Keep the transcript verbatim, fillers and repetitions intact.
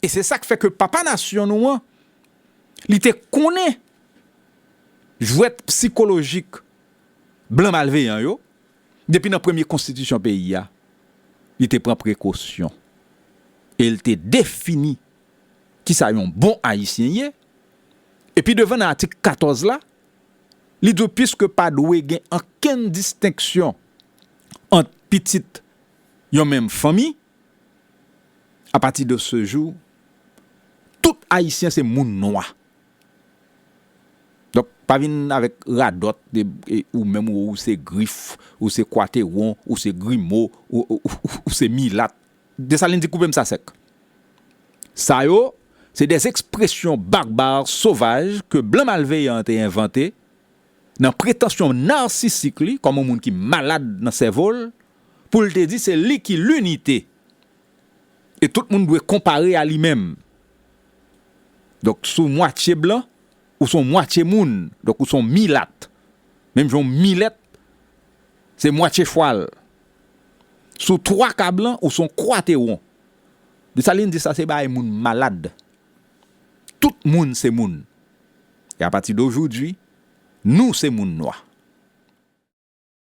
E se sa k fè ke papa nasyon nou an, li te konnen jwèt sikolojik blan malveyan yo, depi nan premye konstitisyon peyi a, li te pran prekosyon. E l te defini kisa yon bon Ayisyen ye. Epi devan nan atik katòz la, li di w piske pa dwe gen ankenn distenksyon ant pitit yon menm fanmi, apati de se jou, tout Ayisyen se moun nwa. Donk, pa vin avèk radòt, de, e, ou menm ou, ou se Grif, ou se Kwatewon, ou se Grimo, ou, ou, ou, ou se Milat. Desalin di koupe m sa sèk. Sa yo, se de ekspresyon barbar, sovaj ke blan malveyan an te envante nan pretansyon narsisik li, kòm yon moun ki malad nan sèvo l, pou l te di se li ki linite. E tout moun dwe konpare a li menm. Donk, si w mwatye blan, ou se yon mwatye moun. Donk, ou se yon milat. Menm jan yon milèt, se mwatye chwal. Si w twa ka blan, ou se yon kwatewon. Desalin di sa se bagay moun malad. Tout moun se moun. E apati de ojoudwi, nou se moun nwa.